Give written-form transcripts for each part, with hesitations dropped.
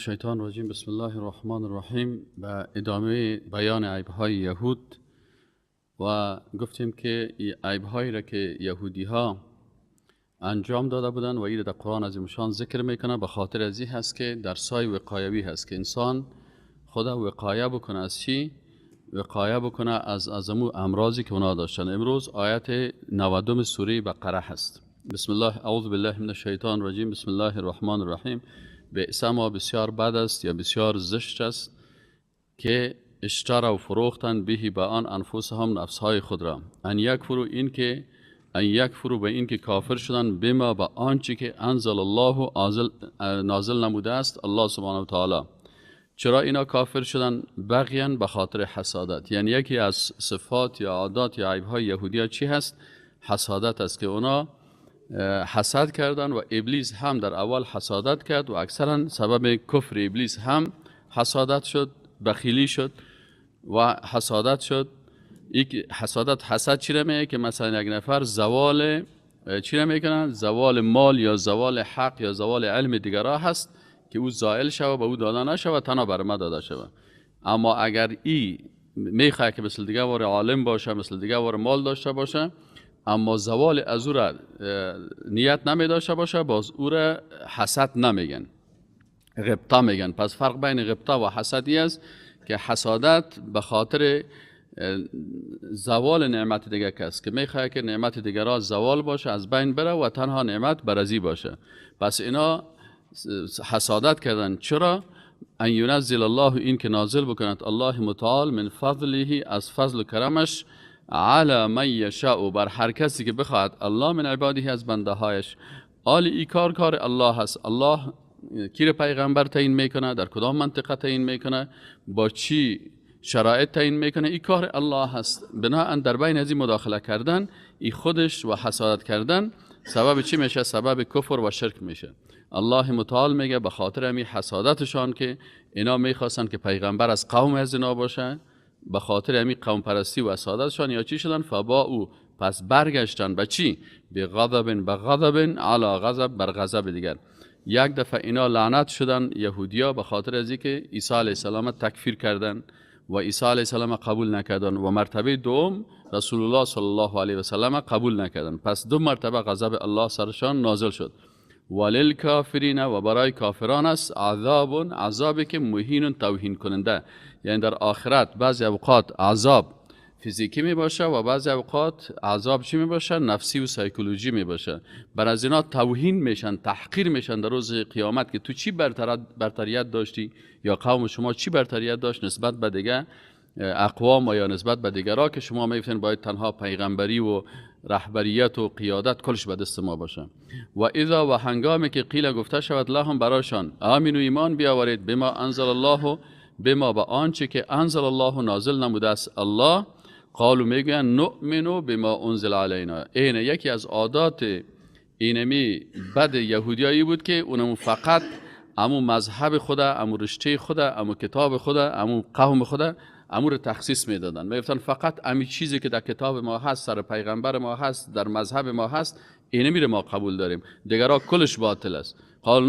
الشیطان الرجیم. بسم الله الرحمن الرحیم. به ادامه بیان عیبهای یهود و گفتیم که عیبهایی را که یهودی ها انجام داده بودن و این در قرآن عظیمشان ذکر میکنه، به خاطر از این هست که درسای وقایوی هست که انسان خدا وقایه بکنه از چی؟ وقایه بکنه از امو امراضی که اونا داشتن. امروز آیت 90 سوره بقره هست. بسم الله، اعوذ بالله من الشیطان الرجیم. بسم الله الرحمن الرحیم. بئس ما بسیار بد است یا بسیار زشت است که اشتروا و فروختن بهی به آن انفسهم نفسهای خود را، ان یکفروا این که ان یکفروا به این که کافر شدن، بما به آنچه که انزل الله نازل نموده است الله سبحانه و تعالی. چرا اینا کافر شدن؟ بغیاً به خاطر حسادت. یعنی یکی از صفات یا عادات یا عیبهای یهودیا چی هست؟ حسادت است که اونا حسد کردن و ابلیس هم در اول حسادت کرد و اکثرا سبب کفر ابلیس هم حسادت شد، بخیلی شد و حسادت شد. حسادت، حسد چی را میگه؟ که مثلا یک نفر زوال چی را میکنن؟ زوال مال یا زوال حق یا زوال علم دیگرا هست که او زائل شوه، به او داده نشوه، تنها بر ما داده شوه. اما اگر ای میخواه که مثل دیگه وار عالم باشه، مثل دیگه وار مال داشته باشه، اما زوال از او را نیت نمی داشته باشه، باز او را حسد نمیگن، غبطه میگن. پس فرق بین غبطه و حسدی است که حسادت به خاطر زوال نعمت دیگه کس که میخواه که نعمت دیگه را زوال باشه، از بین بره و تنها نعمت برازی باشه. پس اینا حسادت کردن. چرا؟ ان ینزل الله، این که نازل بکند الله متعال، من فضله، از فضل و کرمش، علی من یشاء، بر هر کسی که بخواهد الله، من عباده، از بنده هایش. آلی ای کار کار الله هست. الله کی را پیغمبر تعیین میکنه، در کدام منطقه تعیین میکنه، با چی شرایط تعیین میکنه، ای کار الله هست. بناهن در بین از این مداخله کردن ای خودش و حسادت کردن سبب چی میشه؟ سبب کفر و شرک میشه. الله متعال میگه به خاطر همی حسادتشان که اینا میخواستن که پیغمبر از قوم از اینا باشه، به خاطر همی قوم پرستی و حسادتشان یا چی شدن؟ فباءوا، پس برگشتن به چی؟ به غضب، به غضب علی غضب، بر غضب دیگر. یک دفعه اینا لعنت شدن یهودیا به خاطر از اینکه عیسی علیه السلام تکفیر کردن و عیسی علیه السلام قبول نکردن، و مرتبه دوم رسول الله صلی الله علیه و سلم قبول نکردن. پس دو مرتبه غضب الله سرشان نازل شد. وللکافرین، و برای کافران است عذاب، عذابی که مهین، توهین کننده. یعنی در آخرت بعضی اوقات عذاب فیزیکی می باشه و بعضی اوقات عذاب چی می باشه؟ نفسی و سایکولوژی می باشه. بر از اینا توهین میشن، تحقیر میشن در روز قیامت که تو چی برتریت داشتی یا قوم شما چی برتریت داشت نسبت به دیگه اقوام و یا نسبت به دیگرا که شما میگفتین باید تنها پیغمبری و رهبریت و قیادت کلش به دست ما باشه. و اذا، و هنگامی که قیل گفته شود لهم برایشان، آمنوا ایمان بیاورید، بما انزل الله، بما به آنچه که انزل الله نازل نموده است الله، قالوا میگویند نؤمن بما انزل علینا. این یکی از عادات اینمی بد یهودیایی بود که اونمو فقط امو مذهب خدا، امو رشته خدا، امو کتاب خدا، امو قوم خدا، امو رو تخصیص میدادن. میگفتن فقط امی چیزی که در کتاب ما هست، سر پیغمبر ما هست، در مذهب ما هست، اینمی رو ما قبول داریم، دیگرها کلش باطل است. قال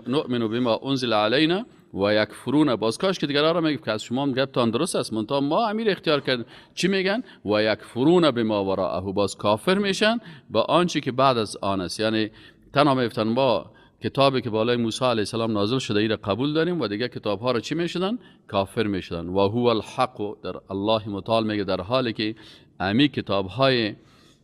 نؤمن بما انزل علینا و یکفرون. باز کاش که دیگرها را میگفت که از شما هم گپتان درست است، منتها ما امیر اختیار کردیم. چی میگن؟ و یکفرون بما وراءه، باز کافر میشن با آنچه که بعد از آن است. یعنی تنها میگفتن ما کتابی که بالای موسی علیه السلام نازل شده ای را قبول داریم و دیگه کتاب ها را چی میشدن؟ کافر میشدن. و هو الحق، در الله متعال میگه در حالی که امی کتاب های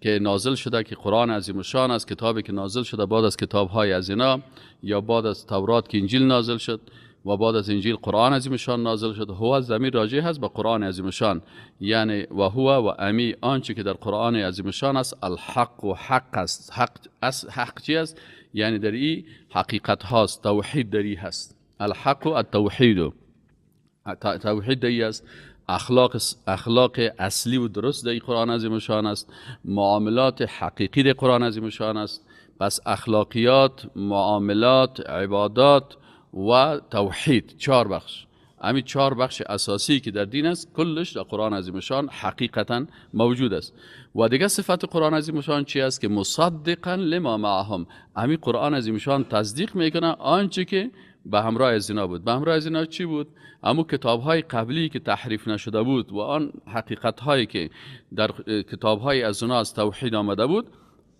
که نازل شده که قرآن عظیم الشان است، کتابی که نازل شده بعد از کتاب های از اینا یا بعد از تورات که انجیل نازل شد و بعد از انجیل قرآن عظیم الشان نازل شد، هو ضمیر راجع هست به قرآن عظیم الشان، یعنی و هو و امی آنچه که در قرآن عظیم الشان است، الحق و حق است. حق است، حق چی است؟ یعنی در ای حقیقت هاست، توحید در ای هست. الحق و التوحید، توحید در ای است. اخلاق اصلی و درست در قرآن عظیم الشان است. معاملات حقیقی در قرآن عظیم الشان است. پس اخلاقیات، معاملات، عبادات و توحید، چهار بخش، همین چهار بخش اساسی که در دین است کلش در قرآن عظیم الشان حقیقتا موجود است. و دیگه صفت قرآن عظیم الشان چی است؟ که مصدقا لما معهم، همین قرآن عظیم الشان تصدیق میکنه آنچه که به همراه از اینا بود. به همراه از اینا چی بود؟ اما کتاب های قبلی که تحریف نشده بود و آن حقیقت هایی که در کتاب های از اونا از توحید آمده بود،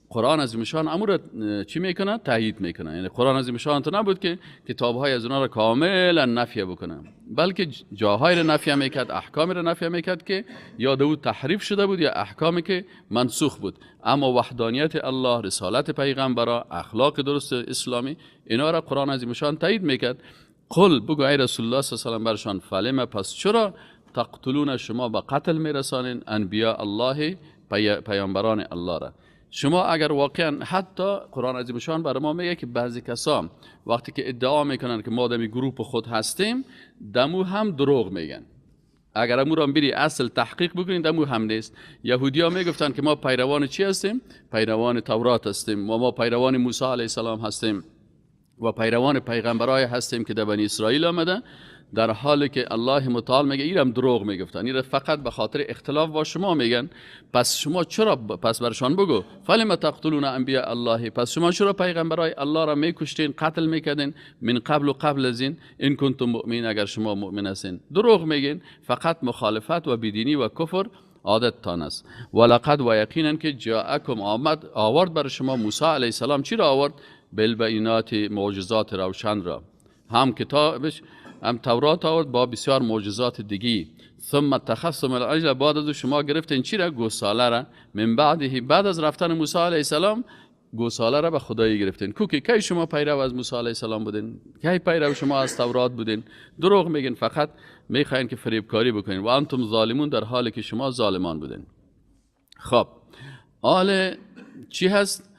قرآن عظیمشان امور را چی میکنه؟ تایید میکنه. یعنی قرآن عظیمشان تو نبود که کتاب های از اونا را کاملا نفی بکنه، بلکه جاهای را نفی میکرد، احکام را نفی میکرد که یا دو تحریف شده بود یا احکامی که منسوخ بود. اما وحدانیت الله، رسالت پیغمبرا، اخلاق درست اسلامی، اینا را قرآن عظیمشان تایید میکرد. قل بگو ای رسول الله صلی الله علیه و سلم برشان، فلم پس چرا تقتلون شما به قتل میرسانین انبیاء الله، پیامبران الله را؟ شما اگر واقعا، حتی قرآن عظیمشان برای ما میگه که بعضی کسا وقتی که ادعا میکنن که ما دمی گروپ خود هستیم، دمو هم دروغ میگن. اگر امو را بری اصل تحقیق بکنین دمو هم نیست. یهودی ها میگفتن که ما پیروان چی هستیم؟ پیروان تورات هستیم و ما پیروان موسی علیه السلام هستیم و پیروان پیغمبرای هستیم که در بنی اسرائیل آمده، در حالی که الله متعال میگه ایرم دروغ میگفتن، ایره فقط به خاطر اختلاف با شما میگن. پس شما چرا، پس برشان بگو فلم تقتلون انبیاء الله، پس شما چرا پیغمبرای الله را میکشتین، قتل میکردین من قبل و قبل از این، ان کنتم مؤمنین، اگر شما مؤمن هستین. دروغ میگین، فقط مخالفت و بیدینی و کفر عادتتان است. ولقد و یقینا که جاءکم آمد، آورد بر شما موسی علیه السلام. چی را آورد؟ بالبینات، معجزات روشن را، هم کتابش هم تورات آورد با بسیار معجزات دیگی. ثم اتخذتم العجل، بعد از شما گرفتین چی را؟ گوساله را. من بعده، بعد از رفتن موسی علیه السلام گوساله را به خدایی گرفتین. کو که کی شما پیرو از موسی علیه السلام بودین؟ کی پیرو شما از تورات بودین؟ دروغ میگین، فقط میخواین که فریبکاری بکنین. و انتم ظالمون، در حالی که شما ظالمان بودین. خب آل چی هست؟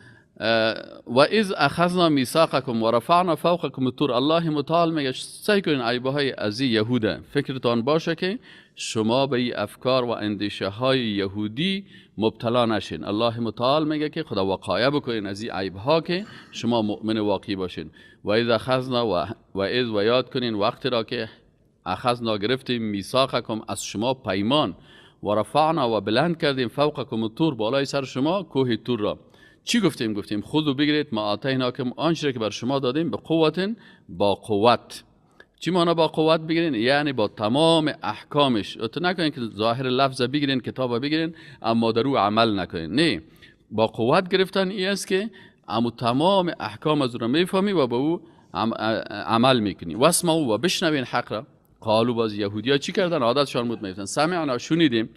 و اذ اخذنا میثاقکم و رفعنا فوقکم الطور. الله متعال میگه سعی کنین عیبه های ازی یهوده، فکرتان باشه که شما به این افکار و اندیشه های یهودی مبتلا نشین. الله متعال میگه که خدا وقایه بکنین از این عیب ها که شما مؤمن واقعی باشین. و اذ اخذنا و اذ و یاد کنین وقتی را که اخذنا گرفتیم میثاقکم از شما پیمان، و رفعنا و بلند کردیم فوقکم الطور، بالای سر شما کوه طور را. چی گفتیم؟ گفتیم خذوا بگیرید ما آتیناکم، آنچه که بر شما دادیم، به قوت، با قوت. چی معنا با قوت بگیرین؟ یعنی با تمام احکامش. تو نکنین که ظاهر لفظ بگیرین، کتاب بگیرین، اما در او عمل نکنین. نه، با قوت گرفتن ای است که اما تمام احکام از او را میفهمی و با او عمل میکنی. واسمعوا و بشنوین حق را. قالو، باز یهودیا چی کردن؟ عادتشان بود میگفتن سمعنا، شنیدیم،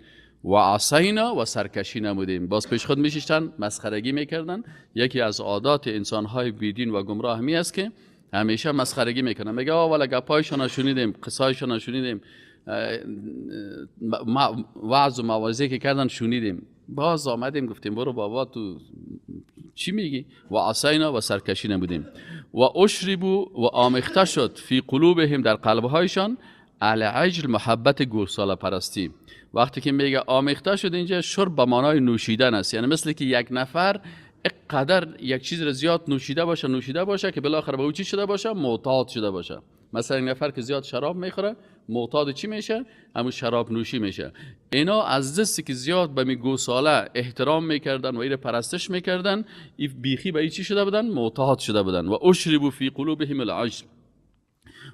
و عصینا و سرکشی نمودیم. باز پیش خود میشیشتن مسخرگی میکردن. یکی از عادات انسانهای بیدین و گمراه می است که همیشه مسخرگی میکنن. میگه آ والا گپایشان شنیدیم، قصایشان شنیدیم، وعظ و موعظه که کردن شنیدیم، باز آمدیم گفتیم برو بابا تو چی میگی؟ و عصینا و سرکشی نمودیم. و اشربوا و آمیخته شد فی قلوبهم، در قلبهایشان، العجل، محبت گوساله پرستی. وقتی که میگه آمیخته شد، اینجا شرب به معنای نوشیدن است. یعنی مثل که یک نفر قدر یک چیز را زیاد نوشیده باشه، نوشیده باشه که بالاخره به او چی شده باشه؟ معتاد شده باشه. مثلا یک نفر که زیاد شراب میخوره، معتاد چی میشه؟ همون شراب نوشی میشه. اینا از دستی که زیاد به می گوساله احترام میکردن و ایره پرستش میکردن، ای بیخی به ای چی شده بودن؟ معتاد شده بودن. و اشربوا فی قلوبهم العجل،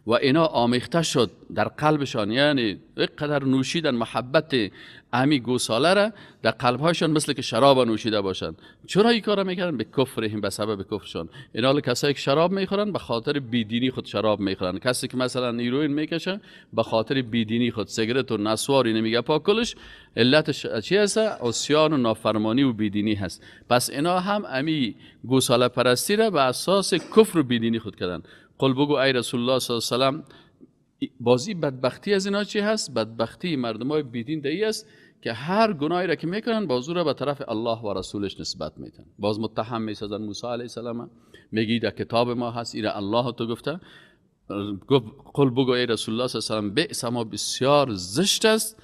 و اینا آمیخته شد در قلبشان، یعنی قدر نوشیدن محبت امی گوساله را در قلبهایشان مثل که شراب نوشیده باشند. چرا این کارا میکردن؟ به کفرهم، به سبب کفرشان. اینا کسایی که شراب میخورن به خاطر بیدینی خود شراب میخورن. کسی که مثلا هیروئین میکشه به خاطر بیدینی خود، سیگرت و نسوار اینو میگه پاکلش، علتش چی هست؟ عصیان و نافرمانی و بیدینی هست. پس اینا هم امی گوساله پرستی را به اساس کفر و بیدینی خود کردن. قل بگو ای رسول الله صلی الله علیه و سلم، بازی بدبختی از اینا چی هست؟ بدبختی مردم های بیدین دی است که هر گناهی را که میکنن باز را به طرف الله و رسولش نسبت میتن. باز متهم میسازن موسی علیه السلام، میگی در کتاب ما هست، ایره الله تو گفته. قل بگو ای رسول الله صلی الله علیه و سلم، بئس ما، بسیار زشت است،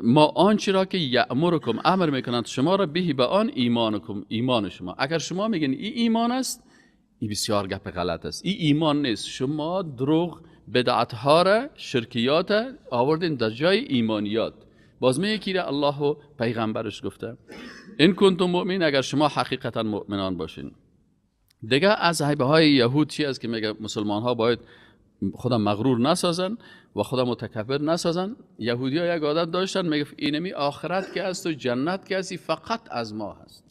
ما آنچه را که یأمرکم امر میکنند شما را، بهی به آن، ایمانکم، ایمان شما. اگر شما میگین این ایمان است، این بسیار گپ غلط است. این ایمان نیست. شما دروغ، بدعت ها را، شرکیات آوردین در جای ایمانیات. باز میگه که الله و پیغمبرش گفته. ان کنتم مؤمن، اگر شما حقیقتا مؤمنان باشین. دیگه از عیب های یهود چی است که میگه مسلمان ها باید خودم مغرور نسازن و خودم متکبر نسازن؟ یهودی ها یک عادت داشتن، میگه اینمی آخرت که است و جنت که است فقط از ما هست،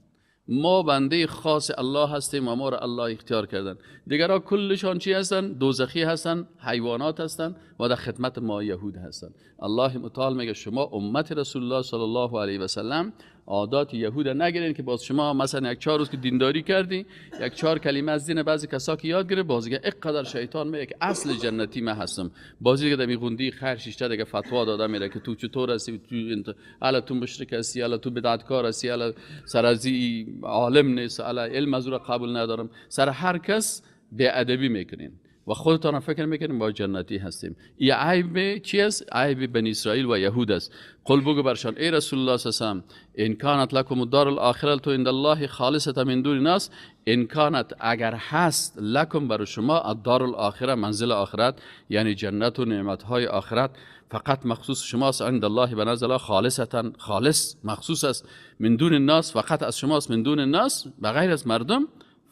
ما بنده خاص الله هستیم و ما را الله اختیار کردن، دیگرها کلشان چی هستن؟ دوزخی هستن، حیوانات هستن و در خدمت ما یهود هستن. الله متعال میگه شما امت رسول الله صلی الله علیه و سلم عادات یهود نگیرین که باز شما مثلا یک 4 روز که دینداری کردی، یک 4 کلمه از دین بعضی کسا که یاد گرفت، باز دیگه اینقدر شیطان میگه که اصل جنتی من هستم، بازی دیگه دمی غوندی خیر شیشته دیگه فتوا داده میره که تو چطور هستی، تو الا تو مشرک هستی، الا تو بدعتکار هستی، الا سرازی عالم نیست، الا علم از او را قبول ندارم. سر هر کس بی ادبی میکنین و خودتان فکر میکنیم با جنتی هستیم. این عیب چی است؟ عیب بنی اسرائیل و یهود است. قل بگو برشان ای رسول الله صلی الله علیه و سلم، ان کانت لکم الدار الاخره عند الله خالصه من دون الناس، ان کانت اگر هست، لکم بر شما، الدار الاخره منزل آخرت، یعنی جنت و نعمتهای آخرت فقط مخصوص شماست، عند الله به نزد الله خالصتا خالص مخصوص است، من دون الناس فقط از شماست، من دون الناس بغیر از مردم،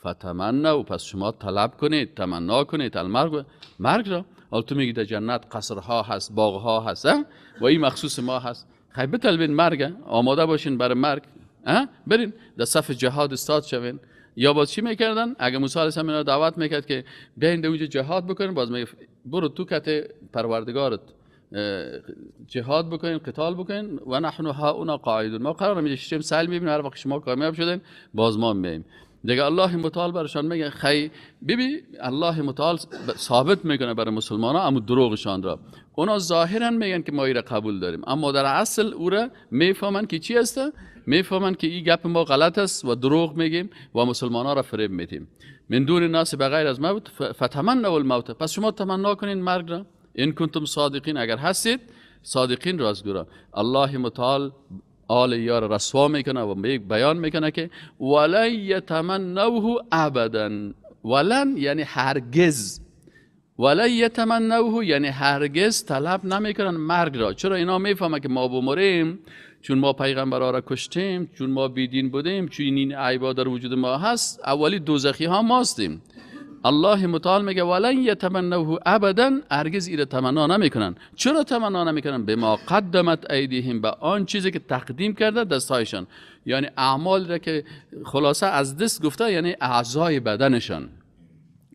فتمنوا پس شما طلب کنید، تمنا کنید المرگ مرگ را. حالا تو میگی در جنت قصرها هست، باغها هست و این مخصوص ما هست، خیلی بطلبین مرگ، آماده باشین برای مرگ، برین در صف جهاد استاد شوین. یا باز چی میکردن؟ اگه موسی علیه السلام اینا دعوت میکرد که بیاین در اونجا جهاد بکنین، باز میگه برو تو کت پروردگارت جهاد بکنین، قتال بکنین، و نحن هاونا قاعدون، ما قرار میشیم سیل میبینیم، هر وقت شما کامیاب شدین باز ما میایم. دیگه الله متعال برشان میگه خی ببین، الله متعال ثابت میکنه برای مسلمان ها اما دروغشان را. اونا ظاهرا میگن که ما ایره قبول داریم، اما در اصل او را میفهمن که چی است؟ میفهمن که این گپ ما غلط است و دروغ میگیم و مسلمان ها را فریب میدیم. من دون الناس بغیر از موت، فتمنوا الموت پس شما تمنا کنین مرگ را، ان کنتم صادقین اگر هستید صادقین رازگورا. الله متعال آل یار رسوا میکنه و بیان میکنه که ولن یتمنوه ابدا، ولن یعنی هرگز، ولن یتمنوه یعنی هرگز طلب نمیکنن مرگ را. چرا؟ اینا میفهمن که ما بمریم، چون ما پیغمبرها را کشتیم، چون ما بیدین بودیم، چون این عیبا در وجود ما هست، اولی دوزخی ها ماستیم. الله متعال میگه ولن یتمنوه ابدا، هرگز ایره تمنا نمیکنن. چرا تمنا نمیکنن؟ به ما قدمت ایدیهم، به آن چیزی که تقدیم کرده دستهایشان، یعنی اعمال را که خلاصه از دست گفته، یعنی اعضای بدنشان.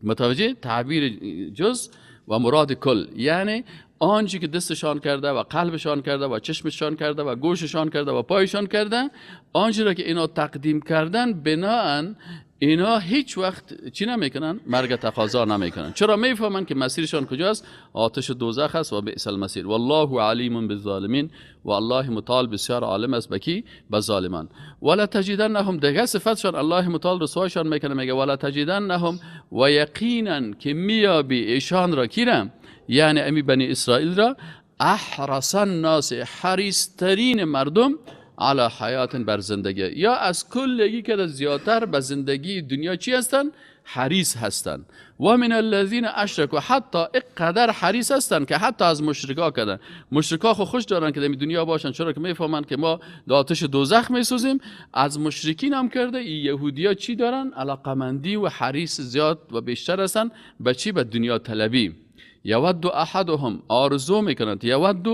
متوجه؟ تعبیر جز و مراد کل، یعنی آنچه که دستشان کرده و قلبشان کرده و چشمشان کرده و گوششان کرده و پایشان کرده، آنچه را که اینا تقدیم کردن، بناهن اینا هیچ وقت چی نمیکنن؟ مرگ تقاضا نمیکنن. چرا؟ میفهمن که مسیرشان کجاست؟ آتش دوزخ است و بئس المصیر. والله علیم بالظالمین، و الله متعال بسیار عالم است به کی؟ به ظالمان. ولا تجدنهم، دیگه صفتشان الله متعال رسوایشان میکنه، میگه ولا تجدنهم، و یقینا که میابی ایشان را، کی را؟ یعنی امی بنی اسرائیل را، احرص الناس، حریصترین مردم، علی حیات بر زندگی، یا از کل که زیادتر به زندگی دنیا چی هستن؟ حریص هستن. و من الذین اشرکوا، حتی اقدر حریص هستن که حتی از مشرکا کردن. مشرکا خو خوش دارن که در دنیا باشن، چرا که میفهمن که ما در آتش دوزخ میسوزیم. از مشرکین هم کرده. این یهودیا چی دارن؟ علاقمندی و حریص زیاد و بیشتر هستن به چی؟ به دنیا طلبی. یود احدهم، آرزو میکنند. یود،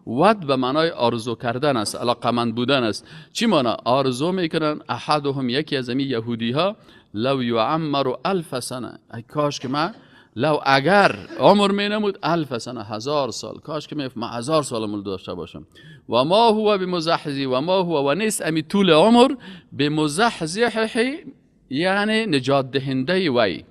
ود به معنای آرزو کردن است، علاقمند بودن است. چی معنی؟ آرزو میکنن احدهم، یکی از این یهودی ها، لو یعمر الف سنه، ای کاش که من، لو اگر عمر می نمود، الف سنه، 1000 سال، کاش که من 1000 سال عمر داشته باشم. و ما هو بمزحزی، و ما هو و نیست امی طول عمر، بمزحزحه یعنی نجات دهنده وی.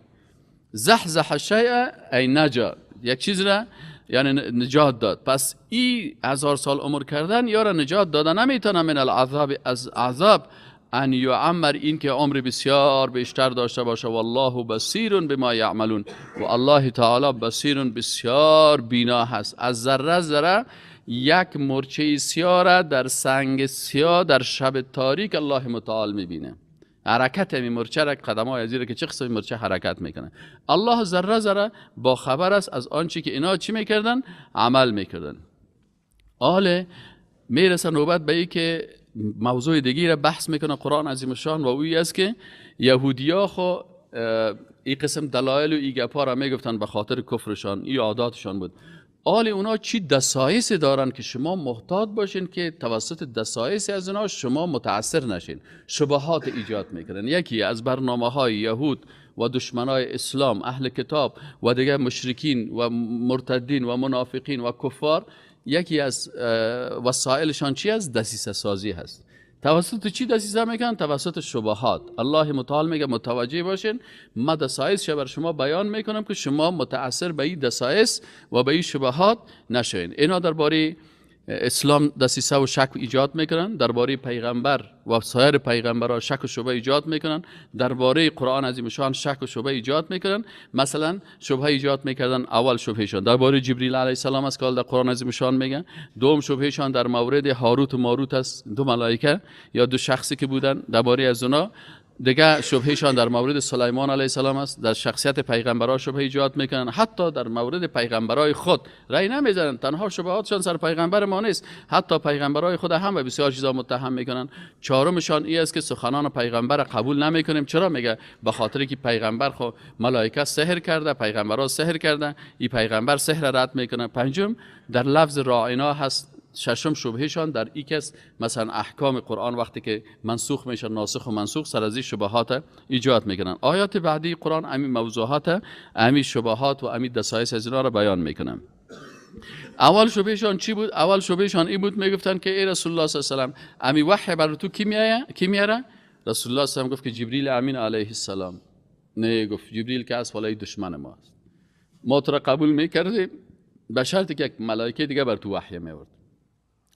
زحزح الشیء ای نجا، یک چیز را یعنی نجات داد. پس این 1000 سال عمر کردن یا را نجات داده نمیتونه من العذاب، از عذاب، ان یعمر، این که عمر بسیار بیشتر داشته باشه. والله بصیر بما یعملون، و الله تعالی بصیر بسیار بینا هست. از ذره ذره یک مرچه سیاه را در سنگ سیاه در شب تاریک الله متعال میبینه. حرکت می مرچه را، قدم های از که چه قسم مرچه حرکت میکنه، الله ذره ذره با خبر است از آنچه که اینا چی میکردن؟ عمل میکردن. آله میرسه نوبت به ای که موضوع دیگه را بحث میکنه قرآن عظیم الشان، و اوی است که یهودیا خو این قسم دلایل و این گپا را میگفتن به خاطر کفرشان، این عاداتشان بود. آل اونا چی دسایس دارن که شما محتاط باشین که توسط دسایس از اونا شما متاثر نشین، شبهات ایجاد میکنن. یکی از برنامه های یهود و دشمنای اسلام، اهل کتاب و دیگه مشرکین و مرتدین و منافقین و کفار، یکی از وسایلشان چی است؟ دسیسه سازی هست. توسط چی دسیسه میکنن؟ توسط شبهات. الله متعال میگه متوجه باشین، ما دسایس بر شما بیان میکنم که شما متاثر به این دسایس و به این شبهات نشین. اینا درباره اسلام دسیسه و شک ایجاد میکنن، درباره پیغمبر و سایر پیغمبرها شک و شبهه ایجاد میکنن، درباره قرآن عظیم شان شک و شبهه ایجاد میکنن. مثلا شبهه ایجاد میکردن، اول شبههشان درباره جبریل علیه السلام است که در قرآن عظیم شان میگن. دوم شبههشان در مورد هاروت و ماروت است، دو ملائکه یا دو شخصی که بودن، درباره از اونا. دیگه شبههشان در مورد سلیمان علیه السلام است، در شخصیت پیغمبرها شبهه ایجاد میکنن، حتی در مورد پیغمبرای خود رأی نمیزنن. تنها شبهاتشان سر پیغمبر ما نیست، حتی پیغمبرای خود هم به بسیار چیزا متهم میکنن. چهارمشان این است که سخنان پیغمبر قبول نمیکنیم. چرا؟ میگه به خاطر که پیغمبر خو ملائکه سحر کرده، پیغمبرا سحر کرده، این پیغمبر سحر رد میکنه. پنجم در لفظ راعینا هست. ششم شبهشان در ای کس مثلا احکام قرآن وقتی که منسوخ میشه، ناسخ و منسوخ، سر از این شبهات ایجاد میکنن. آیات بعدی قرآن امی موضوعات، امی شبهات و امی دسایس از اینا را بیان میکنن. اول شبهشان چی بود؟ اول شبهشان این بود، میگفتن که ای رسول الله صلی الله علیه و سلم، امی وحی بر تو کی میایه؟ کی میاره؟ رسول الله صلی الله علیه و گفت که جبریل امین علیه السلام. نه، گفت جبریل که از بالای دشمن ما است، ما تو را قبول میکردیم به شرطی که یک ملائکه دیگه بر تو وحی میورد.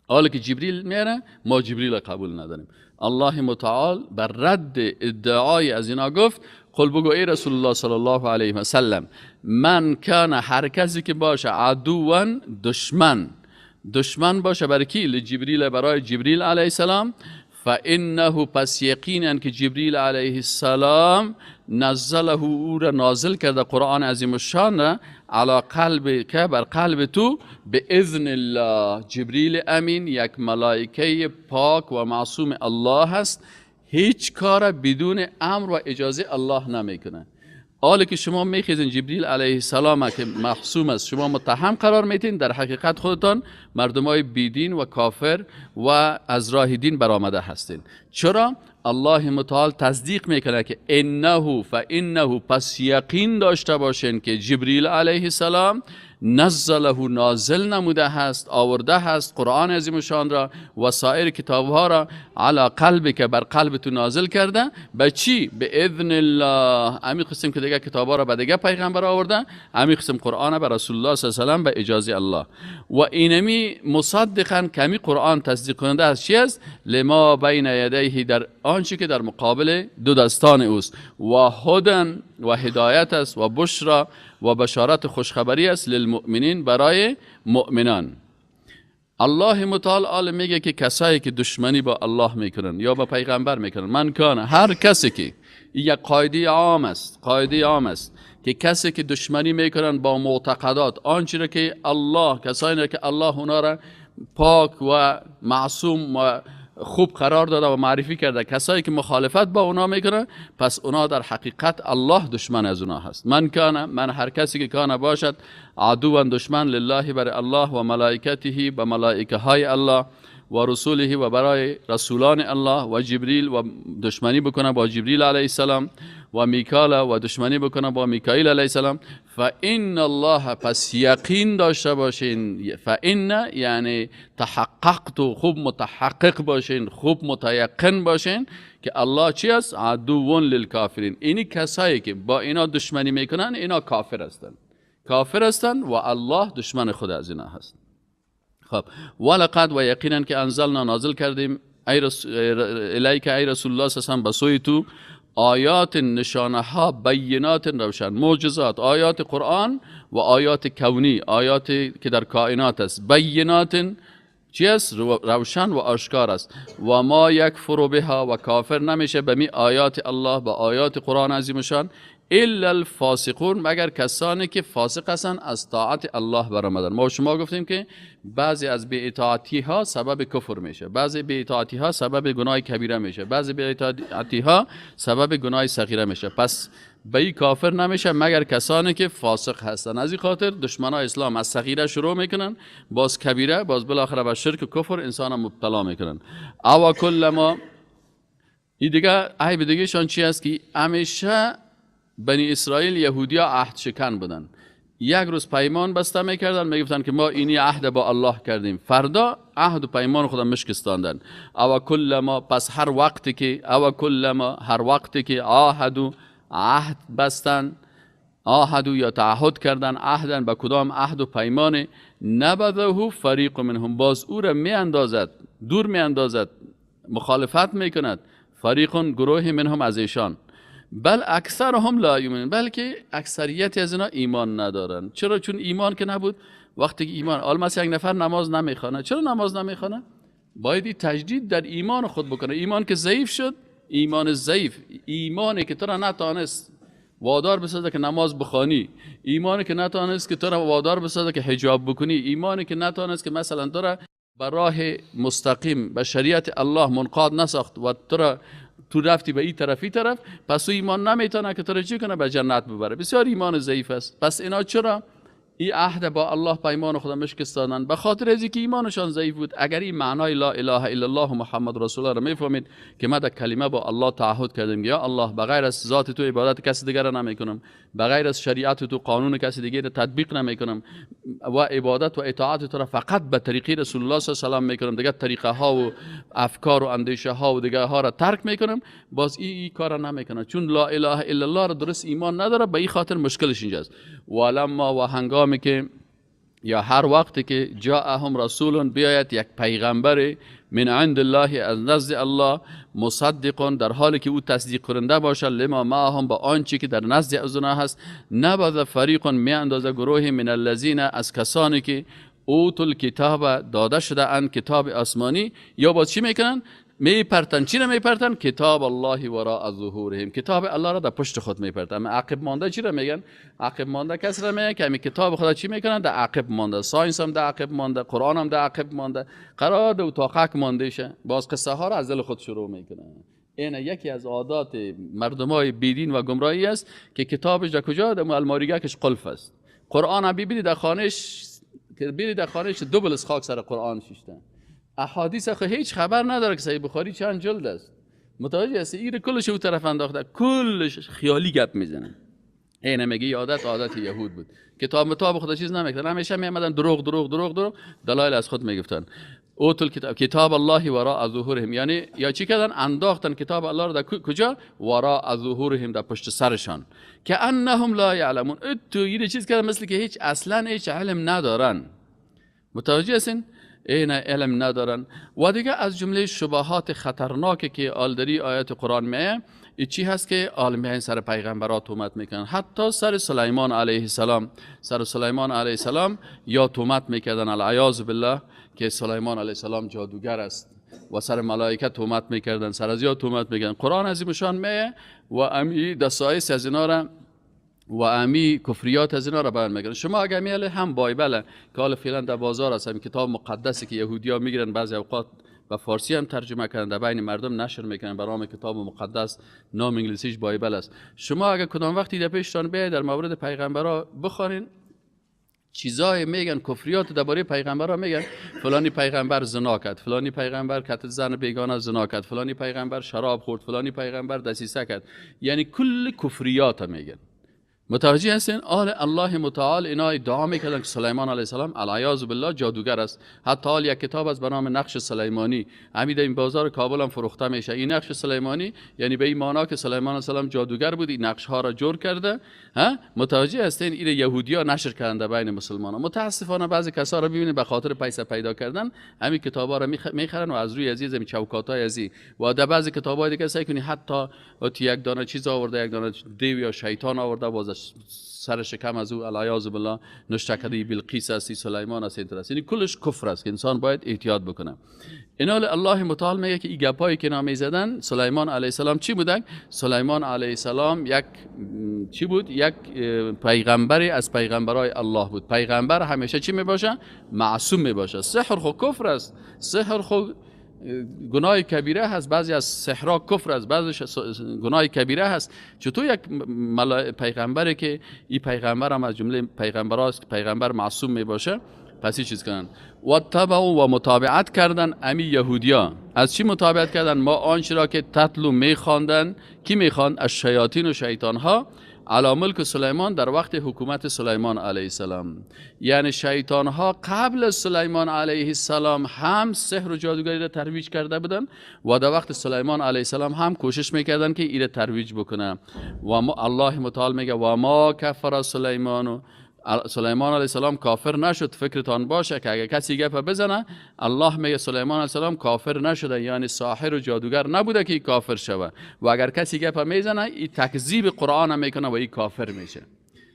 حالا که جبریل میاره، ما جبریل قبول نداریم. الله متعال بر رد ادعای از اینا گفت قل بگو ای رسول الله صلی الله علیه و سلم، من کان، هر کسی که باشه، عدوا دشمن، دشمن باشه برای کی؟ لجبریل، برای جبریل علیه السلام. فانه پس یقینا که جبریل علیه السلام نزله او را نازل کرده قرآن عظیم الشان را، علی قلبک بر قلب تو، باذن الله. جبریل امین یک ملائکه پاک و معصوم الله هست، هیچ کار بدون امر و اجازه الله نمیکنه. حالی که شما میخیزین جبریل علیه السلام که معصوم است شما متهم قرار میتین، در حقیقت خودتان مردمای بیدین و کافر و از راه دین برآمده هستین. چرا؟ الله متعال تصدیق میکنه که انه فانه پس یقین داشته باشین که جبریل علیه السلام نزله نازل نموده هست، آورده هست قرآن عظیم شان را و سایر کتاب ها را، علی قلبک بر قلب تو نازل کرده. به چی؟ به اذن الله. امی قسم که دیگه کتاب ها را به دیگه پیغمبر آورده، امی قسم قرآن به رسول الله صلی الله علیه و سلم به اجازه الله. و اینمی مصدقا کمی قرآن تصدیق کننده از چی است؟ لما بین یدیه، در آنچه که در مقابل دو دستان اوست، و هدن و هدایت است، و بشرا و بشارت خوشخبری است، للمؤمنین برای مؤمنان. الله متعال آل میگه که کسایی که دشمنی با الله میکنن یا با پیغمبر میکنن، من کان، هر کسی که، یک قاعده عام است، قاعده عام است که کسی که دشمنی میکنن با معتقدات آنچه را که الله، کسایی که الله اونا را پاک و معصوم و خوب قرار داده و معرفی کرده، کسایی که مخالفت با اونا میکنه، پس اونا در حقیقت الله دشمن از اونا هست. من کان، من هر کسی که کان باشد، عدوا دشمن، لله بر الله، و ملائکته به ملائکه های الله، و رسوله و برای رسولان الله، و جبریل و دشمنی بکنه با جبریل علیه السلام، و میکال و دشمنی بکنه با میکائیل علیه السلام، فان الله پس یقین داشته باشین، فان یعنی تحققت، خوب متحقق باشین، خوب متیقن باشین که الله چی است؟ عدو للکافرین. اینی کسایی که با اینا دشمنی میکنن اینا کافر هستند، کافر هستند و الله دشمن خود از اینا هست. خب ولقد و یقینا که انزلنا نازل کردیم الیک ای رسول الله صلی الله علیه و به سوی تو آیات نشانه ها بینات روشن، معجزات، آیات قرآن و آیات کونی، آیات که در کائنات است، بینات چی است؟ روشن و آشکار است. و ما یکفر بها و کافر نمیشه به می آیات الله، به آیات قرآن عظیم شان، الا الفاسقون، مگر کسانی که فاسق هستند، از طاعت الله برآمدن. ما شما گفتیم که بعضی از بی‌اطاعتی ها سبب کفر میشه، بعضی بی‌اطاعتی ها سبب گناه کبیره میشه، بعضی بی‌اطاعتی ها سبب گناه صغیره میشه. پس به این کافر نمیشه مگر کسانی که فاسق هستند. از این خاطر دشمنای اسلام از صغیره شروع میکنن، باز کبیره، باز بالاخره به شرک و کفر انسان مبتلا میکنن. او کلما این دیگه عیب دیگه شان چی است که همیشه بنی اسرائیل یهودیا عهد شکن بودن. یک روز پیمان بسته میکردن، میگفتن که ما اینی عهد با الله کردیم، فردا عهد و پیمان خود مشکستاندن. او کلما، پس هر وقتی که، او کلما هر وقتی که عهد عهد بستن، عهد یا تعهد کردن، عهدن به کدام عهد و پیمان، نبذه فریق منهم، باز او را میاندازد، دور میاندازد، مخالفت میکند، فریق گروه منهم از ایشان، بل اکثرهم لا یؤمنون، بلکه اکثریت از اینا ایمان ندارن. چرا؟ چون ایمان که نبود. وقتی که ایمان، حالا مثلا یک نفر نماز نمیخوانه، چرا نماز نمیخوانه؟ باید تجدید در ایمان خود بکنه. ایمان که ضعیف شد، ایمان ضعیف، ایمانی که تو را نتانست وادار بسازه که نماز بخوانی، ایمانی که نتانست که تو را وادار بسازه که حجاب بکنی، ایمانی که نتانست که مثلا تو را به راه مستقیم به شریعت الله منقاد نساخت و تو را تو رفتی به این طرف این طرف، پس او ایمان نمیتونه که تو را چی کنه؟ به جنت ببره. بسیار ایمان ضعیف است. پس اینا چرا این عهد با الله پیمان خود مشکستانند؟ به خاطر از اینکه ایمانشان ضعیف بود. اگر این معنای لا اله الا الله و محمد رسول الله را میفهمید که ما در کلمه با الله تعهد کردیم، یا الله بغیر از ذات تو عبادت کسی دیگر را نمیکنم، بغیر از شریعت تو قانون کسی دیگر را تطبیق نمیکنم و عبادت و اطاعت تو را فقط به طریقه رسول الله صلی الله علیه و سلم میکنم، دیگر طریقه ها و افکار و اندیشه ها و دیگر ها را ترک میکنم، باز این کار را نمیکنه، چون لا اله الا الله را درست ایمان نداره. به این خاطر مشکلش اینجاست. ولما و هنگامی که یا هر وقتی که جاءهم رسول، بیاید یک پیغمبر، من عند الله از نزد الله، مصدق در حالی که او تصدیق کننده باشد، لما معهم با آنچه که در نزد از اونها هست، نبذ فریق می اندازه گروه، من الذین از کسانی که اوتوا الکتاب داده شده اند کتاب آسمانی، یا باز چی میکنن؟ میپرتن. چی را میپرتن؟ کتاب الله وراء ظهورهم، کتاب الله را در پشت خود میپرتن. اما عقب مانده چی را میگن؟ عقب مانده کسی را میگن که همین کتاب خدا چی میکنن؟ در عقب مانده. science هم در عقب مانده، قرآن هم در عقب مانده، قرار در اتاقک مانده شه، باز قصه ها را از دل خود شروع میکنن. این یکی از عادات مردمای بیدین و گمراهی است که کتابش در کجا؟ در الماریگکش قلف است. قرآن هم ببینید در خانهش، که ببینید در خانهش دو بلس خاک سر قرآن شیشتن. احادیث خو هیچ خبر نداره که صحیح بخاری چند جلد است. متوجه هستی؟ این کلش او طرف انداخته، کلش خیالی گپ میزنه. این میگه عادت عادت یهود بود، کتاب متاب خدا چیز نمیکردن، همیشه میامدن دروغ دروغ دروغ دروغ دلایل از خود میگفتن. اوتوا الکتاب کتاب الله وراء ظهورهم، یعنی یا چی کردن؟ انداختن کتاب الله رو در کجا؟ وراء ظهورهم، در پشت سرشان، که انهم لا یعلمون. تو یه چیز کردن مثل که هیچ اصلا هیچ علم ندارن. متوجه هستین؟ این علم ندارن. و دیگه از جمله شبهات خطرناکی که آلدری آیات قرآن میه چی هست که عالمیان سر پیغمبرات تهمت میکنن. حتی سر سلیمان علیه السلام، سر سلیمان علیه السلام یا تهمت میکردن، العیاذ بالله، که سلیمان علیه السلام جادوگر است، و سر ملائکه تهمت میکردن، سر از یا تهمت میکردن. قرآن از شان میه و امی دسایس از اینا را و امی کفریات از اینا را بیان میکنن. شما اگر میاله هم Bible که حالا فعلا در بازار است، همین کتاب مقدسی که یهودیا میگیرن، بعضی اوقات و فارسی هم ترجمه کردن، در بین مردم نشر میکنن به نام کتاب مقدس، نام انگلیسیش Bible است. شما اگر کدام وقتی در پیشتان بیاید در مورد پیغمبرا بخوانین، چیزای میگن، کفریات درباره پیغمبرا میگن، فلانی پیغمبر زنا کرد، فلانی پیغمبر کت زن بیگانه زنا کرد، فلانی پیغمبر شراب خورد، فلانی پیغمبر دسیسه کرد، یعنی کل کفریات میگن. متوجه هستین؟ آل الله متعال اینا ادعا میکردن که سلیمان علیه السلام العیاذ بالله جادوگر است. حتی حال یک کتاب از به نام نقش سلیمانی همین در این بازار کابل هم فروخته میشه. این نقش سلیمانی یعنی به این معنا که سلیمان علیه السلام جادوگر بود، این نقش ها را جور کرده. ها متوجه هستین؟ این یهودیا نشر کردن در بین مسلمانان. متاسفانه بعضی کسا را ببینید به خاطر پیسه پیدا کردن همین کتابا را میخرن و از روی عزیز همین چوکاتای ازی و در بعضی کتابای دیگه سعی کنی حتی یک دانه چیز آورده، یک دانه دیو یا شیطان آورده، باز سر شکم از او العیاذ بالله نشته کرده، بلقیس است، سلیمان است، این است. یعنی کلش کفر است که انسان باید احتیاط بکنه. اینال الله متعال میگه که این گپایی که اینا میزدن، سلیمان علیه السلام چی بودن؟ سلیمان علیه السلام یک چی بود؟ یک پیغمبری از پیغمبرای الله بود. پیغمبر همیشه چی میباشه؟ معصوم میباشه. سحر خو کفر است، سحر خو گناه کبیره هست، بعضی از سحرها کفر است، بعضی گناه کبیره هست. چطور یک پیغمبری که این پیغمبر هم از جمله پیغمبراست که پیغمبر معصوم میباشه، پس این چیز کنن و تبعوا و متابعت کردن امی یهودیا. از چی متابعت کردن؟ ما آنچه را که تتلو میخواندن. کی میخواند؟ از شیاطین و شیطان ها، علی ملک سلیمان، در وقت حکومت سلیمان علیه السلام. یعنی شیطان ها قبل از سلیمان علیه السلام هم سحر و جادوگری را ترویج کرده بودن و در وقت سلیمان علیه السلام هم کوشش میکردن که ایره ترویج بکنه. و ما الله متعال میگه و ما کفر سلیمان، سلیمان علیه السلام کافر نشد. فکرتان باشه که اگه کسی گپ بزنه، الله میگه سلیمان علیه السلام کافر نشده، یعنی ساحر و جادوگر نبوده که کافر شوه. و اگر کسی گپ میزنه، این تکذیب قرآن میکنه و این کافر میشه.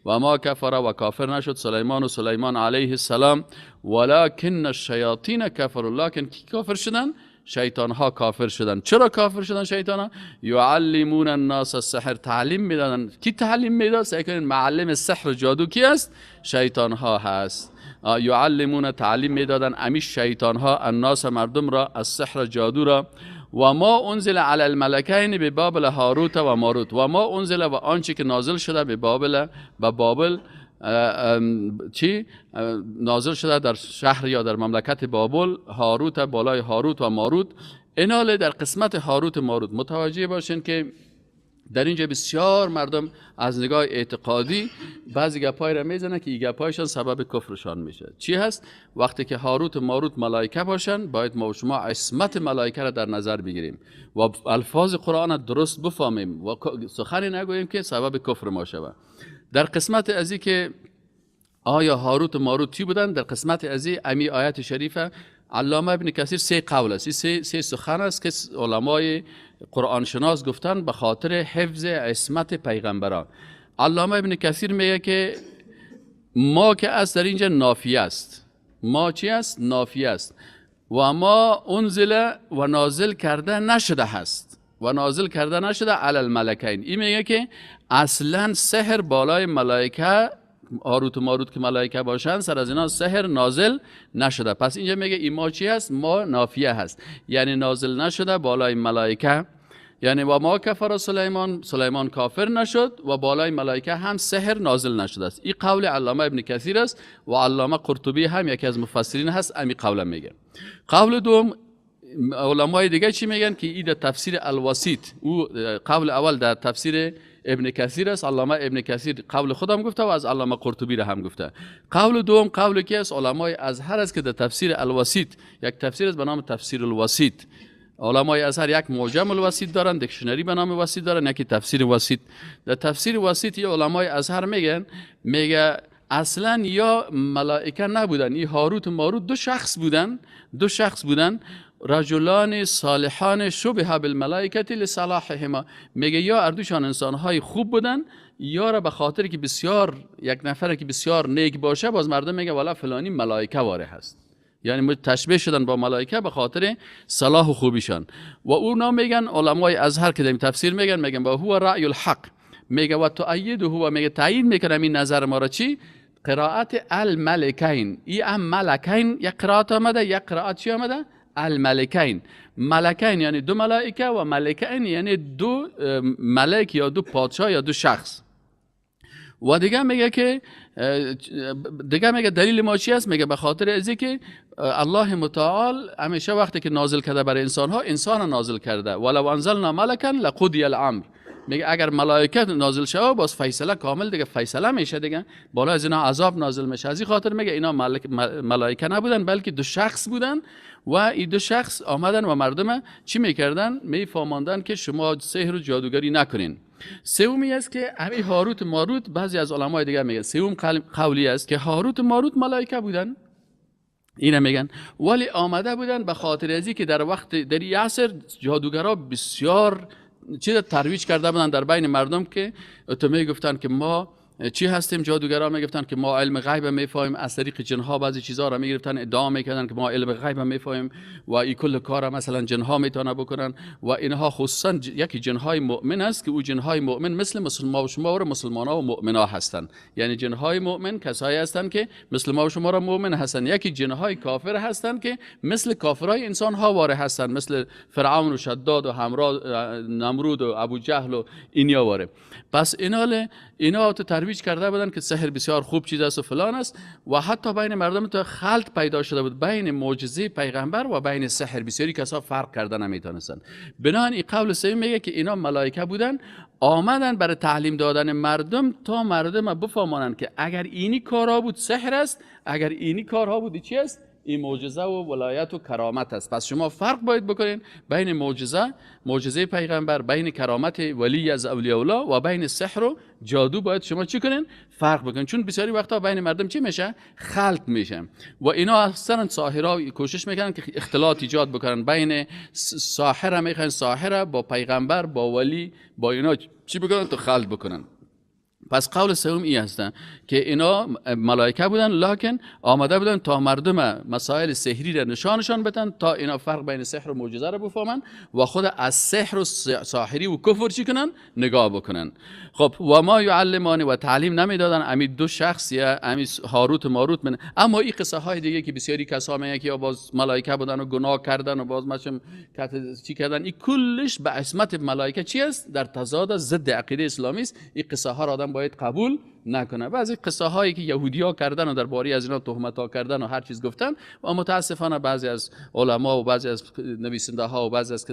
و ما کفر و کافر نشد سلیمان و سلیمان علیه السلام، ولکن الشیاطین کفروا. لکن کی کافر شدن؟ شیطان ها کافر شدن. چرا کافر شدن شیطان ها؟ یعلمون الناس السحر، تعلیم میدادن. کی تعلیم میداد؟ سعی کنین معلم سحر و جادو کی است؟ شیطان ها هست. یعلمون تعلیم میدادن امی شیطان ها، الناس مردم را، السحر جادو را. و ما انزل علی الملکین به بابل هاروت و ماروت. و ما انزل و آنچه که نازل شده به بابل، به بابل چی نازل شده؟ در شهر یا در مملکت بابل، هاروت، بالای هاروت و ماروت. ایناله در قسمت هاروت ماروت متوجه باشین که در اینجا بسیار مردم از نگاه اعتقادی بعضی گپای را میزنه که این گپایشان سبب کفرشان میشه. چی هست؟ وقتی که هاروت و ماروت ملائکه باشن، باید ما و شما عصمت ملائکه را در نظر بگیریم و الفاظ قرآن درست بفهمیم و سخنی نگوییم که سبب کفر ما شود. در قسمت ازی که آیا هاروت و ماروت چی بودن، در قسمت ازی امی آیت شریفه علامه ابن کثیر سه قول است، سه سخن است که علمای قرآن شناس گفتن به خاطر حفظ عصمت پیغمبران. علامه ابن کثیر میگه که ما که از در اینجا نافیه است. ما چی است؟ نافیه است. و ما انزل و نازل کرده نشده هست، و نازل کرده نشده علی الملکین. این میگه که اصلا سحر بالای ملائکه، هاروت و ماروت که ملائکه باشن، سر از اینا سحر نازل نشده. پس اینجا میگه این ما چی هست؟ ما نافیه هست، یعنی نازل نشده بالای ملائکه. یعنی و ما کفر سلیمان، سلیمان کافر نشد و بالای ملائکه هم سحر نازل نشده است. این قول علامه ابن کثیر است و علامه قرطبی هم یکی از مفسرین هست، امی قول میگه. قول دوم علمای دیگه چی میگن که این در تفسیر الوسیط، او قول اول در تفسیر ابن کثیر است، علامه ابن کثیر قول خودم گفته و از علامه قرطبی را هم گفته. قول دوم قول کی است؟ علمای ازهر است که در تفسیر الوسیط، یک تفسیر است به نام تفسیر الوسیط. علمای ازهر یک معجم الوسیط دارن، dictionary به نام وسیط دارن، یکی تفسیر وسیط. در تفسیر وسیط یه علمای ازهر میگن، میگه اصلا یا ملائکه نبودن، این هاروت و ماروت دو شخص بودن، دو شخص بودن، رجلان صالحان شبه بالملائکه لصلاحهما. میگه یا اردوشان انسانهای خوب بودن، یا را به خاطر که بسیار یک نفر که بسیار نیک باشه، باز مردم میگه والا فلانی ملائکه واره هست، یعنی تشبیه شدن با ملائکه به خاطر صلاح و خوبیشان. و اونا میگن علمای ازهر که تفسیر میگن، میگن با هو رأی الحق، میگه و تؤیده هو، میگه تایید میکنه این نظر ما را. چی؟ قرائت الملکین. ای ام ملکین یک قرائت آمده، یک قرائت چی آمده؟ الملکین. ملکین یعنی دو ملائکه و ملکین یعنی دو ملک یا دو پادشاه یا دو شخص. و دیگه میگه که دیگه میگه دلیل ما چی است؟ میگه به خاطر ازی که الله متعال همیشه وقتی که نازل کرده برای انسان ها، انسان نازل کرده. ولو انزلنا ملکا لقضی الامر. میگه اگر ملائکه نازل شوه باز فیصله کامل دیگه فیصله میشه دیگه، بالا از اینا عذاب نازل میشه. از این خاطر میگه اینا ملائکه نبودن بلکه دو شخص بودن و این دو شخص آمدن و مردم چی میکردن؟ میفهماندن که شما سحر و جادوگری نکنین. سومی است که همین هاروت ماروت، بعضی از علمای دیگه میگن سوم قولی است که هاروت ماروت ملائکه بودن، اینا میگن، ولی آمده بودن به خاطر ازی که در وقت در این عصر جادوگرا بسیار چیز ترویج کرده بودن در بین مردم که تو میگفتن که ما چی هستیم؟ جادوگرا میگفتن که ما علم غیب میفهمیم، از طریق جنها بعضی چیزها را میگرفتن، ادعا میکردن که ما علم غیب میفهمیم و این کل کار مثلا جنها میتونه بکنن و اینها، خصوصا یکی جنهای مؤمن است که او جنهای مؤمن مثل مسلمان و شما و مسلمانا و مؤمنا هستند. یعنی جنهای مؤمن کسایی هستند که مثل ما و شما را مؤمن هستند. یکی جنهای کافر هستند که مثل کافرای انسان ها واره هستند، مثل فرعون و شداد و همراه نمرود و ابو جهل و اینیا واره. پس اینا تو ترویج کرده بودن که سحر بسیار خوب چیز است و فلان است و حتی بین مردم تو خلط پیدا شده بود بین معجزه پیغمبر و بین سحر، بسیاری کسا فرق کرده نمیتونستن. بنابراین این قول سوم میگه که اینا ملائکه بودن، آمدن برای تعلیم دادن مردم تا مردم بفهمانند که اگر اینی کارها بود سحر است، اگر اینی کارها بود چی است؟ این معجزه و ولایت و کرامت است. پس شما فرق باید بکنین بین معجزه پیغمبر، بین کرامت ولی از اولیاء الله و بین سحر و جادو. باید شما چی کنین؟ فرق بکنین، چون بسیاری وقتا بین مردم چی میشه؟ خلط میشه و اینا اصلا ساحرا کوشش میکنن که اختلاط ایجاد بکنن بین ساحره، میخوان ساحره با پیغمبر با ولی با اینا چی بکنن؟ تو خلط بکنن. پس قول سوم ای هستن که اینا ملائکه بودن، لکن آمده بودن تا مردم مسائل سحری را نشانشان بدن تا اینا فرق بین سحر و معجزه را بفهمن و خود از سحر و ساحری و کفر چی کنن؟ نگاه بکنن. خب و ما یعلمان و تعلیم نمیدادن امی دو شخص یا امی هاروت و ماروت من. اما این قصه های دیگه که بسیاری کسا میگن که یا باز ملائکه بودن و گناه کردن و باز مچم چی کردن، این کلش به عصمت ملائکه چی است؟ در تضاد ضد عقیده اسلامی است. این قصه ها را آدم باید قبول نکنه. بعضی قصه هایی که یهودیا کردن و درباره از اینا تهمت ها کردن و هر چیز گفتن و متاسفانه بعضی از علما و بعضی از نویسنده ها و بعضی از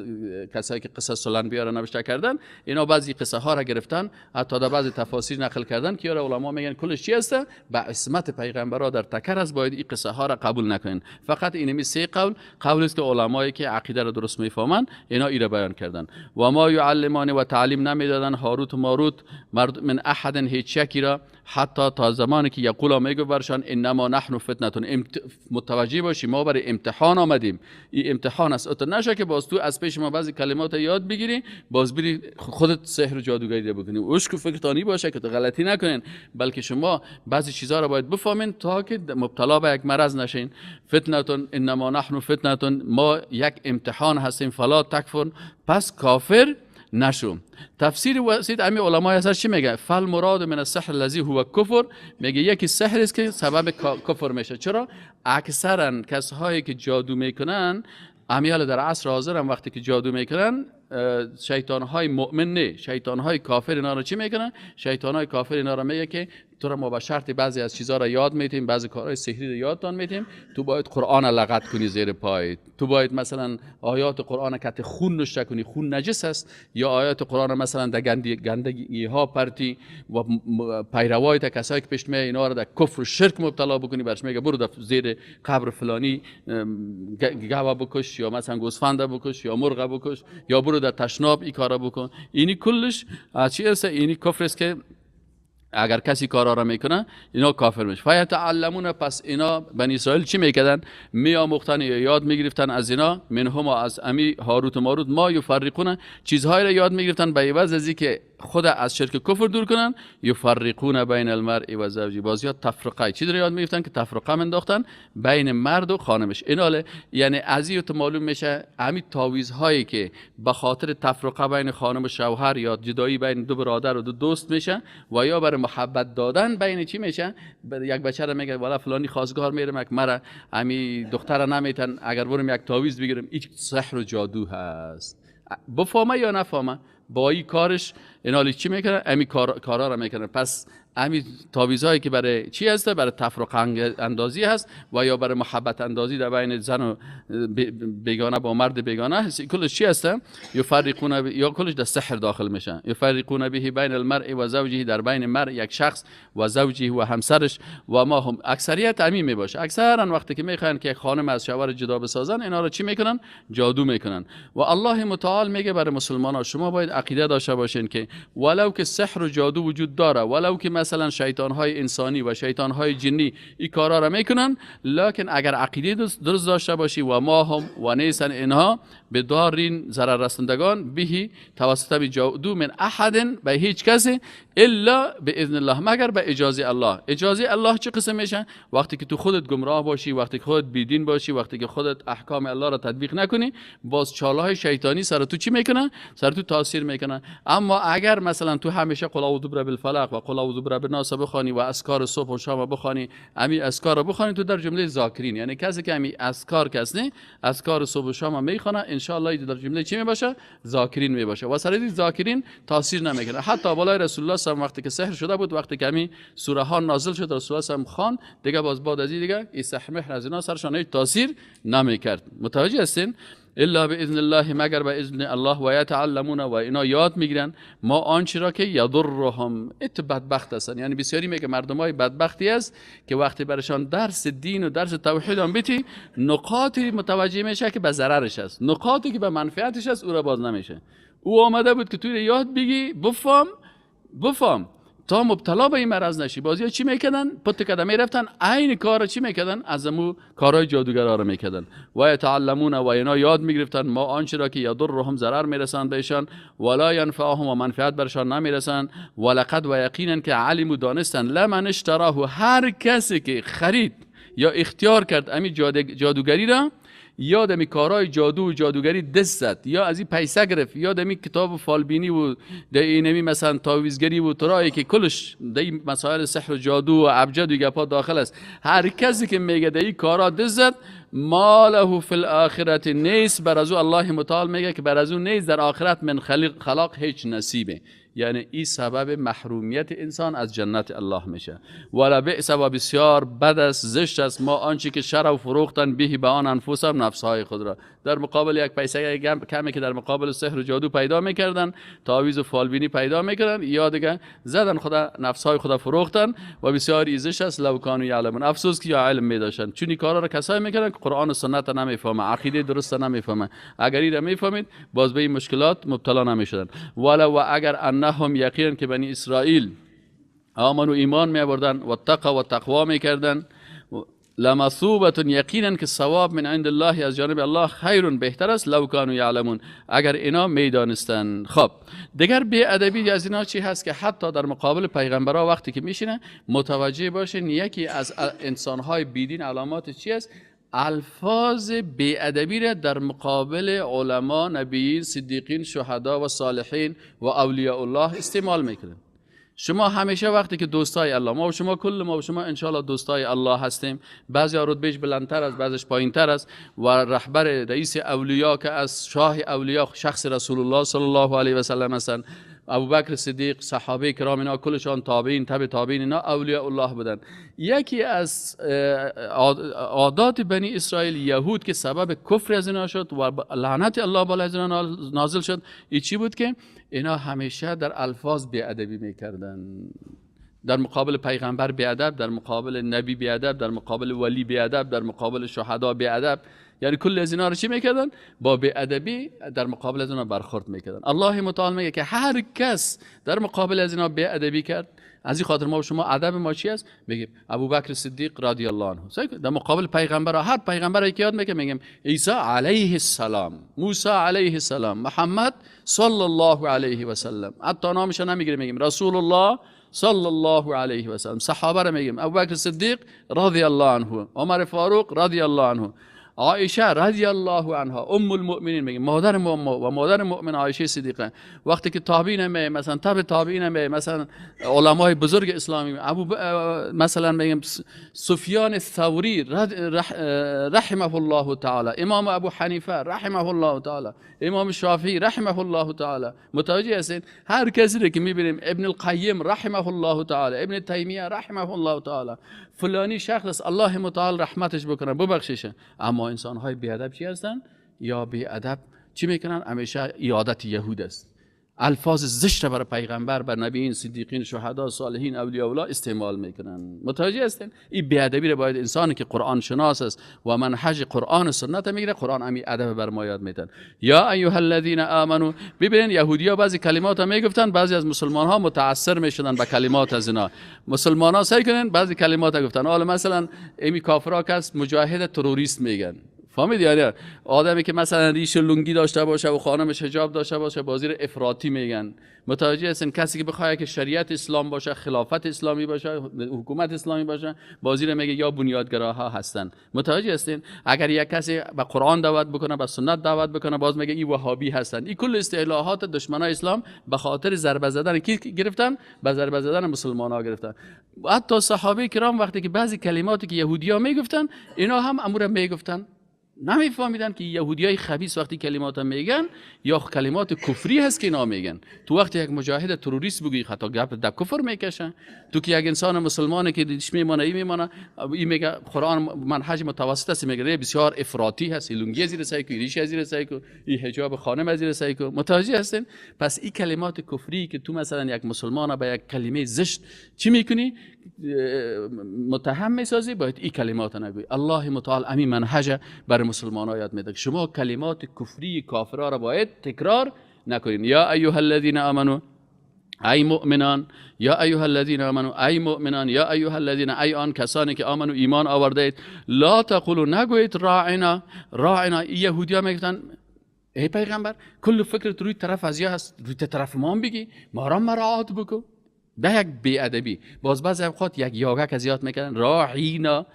کسایی که قصه الانبیا را نوشته کردن، اینا بعضی قصه ها را گرفتن، حتی در بعضی تفاسیر نقل کردن که یارا علما میگن کلش چی است؟ به عصمت پیغمبرا در تکر است، باید این قصه ها را قبول نکنین. فقط اینمی سه قول قول است که علمایی که عقیده را درست میفهمن اینا ای را بیان کردن. و ما یعلمان و تعلیم نمیدادن هاروت و ماروت من احد هیچ یکی را حتی تا زمانی که یقولا میگه برشان انما نحن فتنه، متوجه باشی ما برای امتحان آمدیم، این امتحان است. اتو نشه که باز تو از پیش ما بعضی کلمات یاد بگیری باز بری خودت سحر و جادوگری بکنی. اوش که فکرتانی باشه که تو غلطی نکنین، بلکه شما بعضی چیزا رو باید بفهمین تا که مبتلا به یک مرض نشین. فتنه انما نحن فتنه، ما یک امتحان هستیم، فلا تکفر، پس کافر نشو. تفسیر وسیط امی علمای هست چی میگه؟ فالمراد من السحر الذی هو کفر، میگه یکی سحر است که سبب کفر میشه. چرا؟ اکثرا کسایی که جادو میکنن، امیال در عصر حاضر هم وقتی که جادو میکنن، شیطان های مؤمن نه، شیطان های کافر اینا رو چی میکنن؟ شیطان های کافر اینا رو میگه که تو رو ما به شرط بعضی از چیزها رو یاد میتیم، بعضی کارهای سحری رو یادتان میتیم، تو باید قرآن لغت کنی زیر پای، تو باید مثلا آیات قرآن کت خون نشته کنی، خون نجس است، یا آیات قرآن مثلا در گندگی ها پرتی و پیروای تا کسایی که پیش می اینا رو در کفر و شرک مبتلا بکنی، برش میگه برو در زیر قبر فلانی گاو بکش یا مثلا گوسفند بکش یا مرغ بکش یا برو در تشناب این کارا بکن. اینی کلش چی است؟ اینی کفر است که اگر کسی کارا را میکنه اینا کافر میشه. فیتعلمون، پس اینا بنی اسرائیل چی میکردن؟ میآموختن یا یاد میگرفتن از اینا، منهم از امی هاروت و ماروت، ما یفرقون، چیزهایی را یاد میگرفتن به عوض از اینکه خود از شرک کفر دور کنن، یفرقون بین المرء و زوجه، باز یاد تفرقه چیز را یاد میگرفتن که تفرقه انداختن بین مرد و خانمش. اینا یعنی از این تو معلوم میشه امی تعویذ هایی که به خاطر تفرقه بین خانم و شوهر یا جدایی بین دو برادر و دو دوست میشه و یا برای محبت دادن بین چی میشه، یک بچه را میگه والا فلانی خواستگار میرم یک مرا امی دختر نمیتن، اگر برم یک تعویذ بگیرم، این سحر و جادو هست. بفهمه یا نفهمه با این کارش اینا چی میکنن؟ امی کارا را میکنن. پس امی تعویذهایی که برای چی هست؟ برای تفرقه اندازی هست و یا برای محبت اندازی در بین زن و بیگانه با مرد بیگانه هست. کلش چی هست؟ یفرقون، یا کلش در سحر داخل میشن. یفرقون به بین المرء و زوجه، در بین مرء یک شخص و زوجه و همسرش و ما هم اکثریت امی میباشه. اکثرا وقتی که میخوان که خانم از شوهر جدا بسازن اینا رو چی میکنن؟ جادو میکنن. و الله متعال میگه برای مسلمان‌ها شما باید عقیده داشته باشین که ولو که سحر و جادو وجود داره، ولو که مثلا شیطان های انسانی و شیطان های جنی این کارا را میکنن، لکن اگر عقیده درست داشته باشی و ما هم و نیسن اینها به دارین ضرر رسندگان بهی توسط جادو من احد، به هیچ کسی الا باذن الله، مگر به اجازه الله. اجازه الله چه قسم میشه؟ وقتی که تو خودت گمراه باشی، وقتی که خودت بیدین باشی، وقتی که خودت احکام الله را تطبیق نکنی، باز چالهای شیطانی سر تو چی میکنه؟ سر تو تاثیر میکنه. اما اگر مثلا تو همیشه قل اعوذ برب الفلق و قل اعوذ برب الناس بخوانی و اذکار صبح و شام بخوانی، امی اذکار بخوانی، تو در جمله ذاکرین، یعنی کسی که امی اذکار کس نه اذکار صبح و شام میخونه، ان شاء الله در جمله چی میباشه؟ ذاکرین میباشه و سر ذاکرین تاثیر نمیکنه. حتی بالای رسول الله وقتی که سحر شده بود، وقتی که همین سوره ها نازل شد، رسول الله هم خوان دیگه، باز بعد از این دیگه این سحر مهر از اینا سرشان هیچ تاثیر نمیکرد. متوجه هستین؟ الا باذن الله، مگر به اذن الله. و یتعلمون، و اینا یاد میگیرن ما آنچه را که یضرهم. ات بدبخت هستن، یعنی بسیاری میگه مردمای بدبختی است که وقتی برشان درس دین و درس توحید هم بیتی، نقاطی متوجه میشه که به ضررش است، نقاطی که به منفعتش است او را باز نمیشه. او آمده بود که تو یاد بگی، بفهم تا مبتلا به این مرض نشی. بازی چی میکردن؟ پت کده میرفتن عین کار چی میکردن؟ از امو کارهای جادوگرا رو میکردن. و یتعلمون، و اینا یاد میگرفتن ما آنچه را که یضرهم، ضرر میرسند بهشان، ولا ینفعهم، و منفعت برشان نمیرسند. ولقد، و یقینا که علموا، دانستن، لمن اشتراه، هر کسی که خرید یا اختیار کرد امی جادوگری را، یا دمی کارهای جادو و جادوگری دست زد، یا از این پیسه گرفت، یا دمی کتاب فالبینی و اینمی مثلا تعویذگری و ترایی که کلش در این مسائل سحر و جادو و ابجد و گپا داخل است، هر کسی که میگه در این کارا دست زد، ما له فی الاخرت، نیست بر از او، الله متعال میگه که بر از او نیست در آخرت من خلاق، هیچ نصیبه. یعنی این سبب محرومیت انسان از جنت الله میشه. ولا بئس، و بسیار بد است، زشت است، ما آنچه که شر و فروختن به به آن انفسهم، نفسهای خود را، در مقابل یک پیسه کمی که در مقابل سحر و جادو پیدا میکردن، تعویذ و فالبینی پیدا میکردن، یا دیگه زدن خدا نفسهای خدا فروختن و بسیار زشت است. لو کانوا یعلمون، افسوس که یا علم میداشتن، چون این کارا را کسایی میکردن که قرآن و سنت نمیفهمه، عقیده درست نمیفهمه. اگر این را میفهمید باز به این مشکلات مبتلا نمیشدن. ولو، و اگر، انهم، یقینا که بنی اسرائیل، آمنوا، ایمان می آوردن، و تقوا، و تقوا میکردن، لمثوبة، یقینا که ثواب، من عند الله، از جانب الله، خیر، بهتر است، لو کانوا یعلمون، اگر اینا میدانستن. خب دیگر بی ادبی از اینا چی هست؟ که حتی در مقابل پیغمبرا وقتی که میشینه، متوجه باشین، یکی از انسانهای بیدین علامات چی است؟ الفاظ بی ادبی را در مقابل علما، نبیین، صدیقین، شهدا و صالحین و اولیاء الله استعمال میکنه. شما همیشه وقتی که دوستای الله، ما و شما، کل ما و شما انشالله دوستای الله هستیم، بعضی رتبهش بلندتر است، بعضیش پایینتر است، و رهبر رئیس اولیا که از شاه اولیا شخص رسول الله صلی الله علیه و سلم هستند، ابوبکر صدیق، صحابه کرام، اینا کلشان، تابعین، تبع تابعین، اینا اولیاء الله بودن. یکی از عادات بنی اسرائیل، یهود، که سبب کفر از اینا شد و لعنت الله بالا از اینا نازل شد، ای چی بود؟ که اینا همیشه در الفاظ بی ادبی میکردن، در مقابل پیغمبر بی ادب، در مقابل نبی بی ادب، در مقابل ولی بی ادب، در مقابل شهدا بی ادب. یعنی کل از اینا رو چی میکردن؟ با بی ادبی در مقابل از اینا برخورد میکردن. الله متعال میگه که هر کس در مقابل از اینا بی ادبی کرد. از این خاطر ما و شما ادب ما چی است؟ میگیم ابوبکر صدیق رضی الله عنه. در مقابل پیغمبر، هر پیغمبر که یاد میکنه، میگیم عیسی علیه السلام، موسی علیه السلام، محمد صلی الله علیه و سلم. حتی نامش نمیگیریم، میگیم رسول الله صلی الله علیه و سلم. صحابه رو میگیم ابوبکر صدیق رضی الله عنه، عمر فاروق رضی الله عنه، عایشه رضی الله عنها، ام المؤمنین، میگیم مادر ما و مادر مؤمن عایشه صدیقه. وقتی که تابعین می، مثلا تبع تابعین می، مثلا علمای بزرگ اسلامی، ابو مثلا میگیم سفیان ثوری رحمه الله تعالی، امام ابو حنیفه رحمه الله تعالی، امام شافعی رحمه الله تعالی. متوجه هستین؟ هر کسی که میبینیم، ابن القیم رحمه الله تعالی، ابن تیمیه رحمه الله تعالی، فلانی شخص الله متعال رحمتش بکنه، ببخششه. اما انسان های بیادب چی هستن؟ یا بیادب چی میکنن؟ همیشه عادت یهود است، الفاظ زشت بر پیغمبر، بر نبیین، صدیقین، شهدا، صالحین، اولیاء الله استعمال میکنن. متوجه هستین؟ این بیادبی رو باید انسانی که قرآن شناس است و منهج قرآن و سنت میگیره، قرآن امی ادب بر ما یاد میتن. یا ایها الذین آمنو. ببینین، یهودیا بعضی کلمات میگفتن، بعضی از مسلمان ها متاثر میشدن به کلمات از اینا. مسلمان ها سعی کنن، بعضی کلمات گفتن. حالا مثلا امی کافرا کس مجاهد تروریست میگن. فهمید؟ یعنی آدمی که مثلا ریش لنگی داشته باشه و خانمش حجاب داشته باشه بازی رو افراطی میگن. متوجه هستین؟ کسی که بخواد که شریعت اسلام باشه، خلافت اسلامی باشه، حکومت اسلامی باشه، بازی رو میگه یا بنیادگراها هستن. متوجه هستین؟ اگر یک کسی به قرآن دعوت بکنه، به سنت دعوت بکنه، باز میگه این وهابی هستن. این کل اصطلاحات دشمنای اسلام به خاطر ضربه زدن کی گرفتن؟ به ضربه زدن مسلمان‌ها گرفتن. حتی صحابه کرام وقتی که بعضی کلماتی که یهودی‌ها میگفتن، اینا هم امور میگفتن، نمیفهمیدن که یهودیای خبیث وقتی کلمات میگن یا کلمات کفری هست که اینا میگن. تو وقتی یک مجاهد تروریست بگی خطا گپ در کفر میکشن. تو که یک انسان مسلمانه که دیش میمانه ای میمانه، این میگه قرآن منهج متوسط است، میگه بسیار افراطی هست، لنگی زیر سعی کو، ریش زیر سعی کو، این حجاب خانم زیر سعی کو. متوجه هستین؟ پس این کلمات کفری که تو مثلا یک مسلمان با یک کلمه زشت چی میکنی؟ متهم میسازی، باید این کلمات نگویی. الله متعال همین منهج بر مسلمان ها یاد میده که شما کلمات کفری کافرها را باید تکرار نکنین. یا ایها الذین آمنو، ای مؤمنان، یا ایها الذین آمنو، ای مؤمنان، یا ایها الذین، ای آن کسانی که آمنو ایمان آورده اید، لا تقولوا نگویید راعنا. راعنا یهودی ها میگفتن ای پیغمبر کل فکرت روی طرف از یا هست، روی طرف ما بگی، ما را مراعات بکن. به یک بی‌ادبی. باز بعضی اوقات یک یاگه که زیاد میکردن راعینا،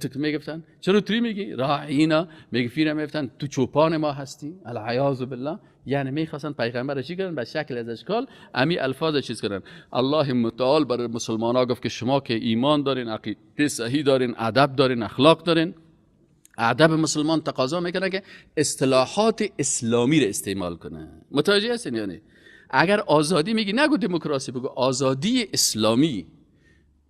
تو میگفتن چرا توی میگی راعینا؟ میگفیرم میگفتن تو چوپان ما هستی، العیاذ بالله. یعنی میخواستن پیغمبر چی کردن؟ به شکل از اشکال امی الفاظ چیز کردن. الله متعال برای مسلمان ها گفت که شما که ایمان دارین، عقیده صحیح دارین، ادب دارین، اخلاق دارین، ادب مسلمان تقاضا میکنه که اصطلاحات اسلامی رو استعمال کنه. متوجه هستین؟ یعنی اگر آزادی میگی نگو دموکراسی، بگو آزادی اسلامی.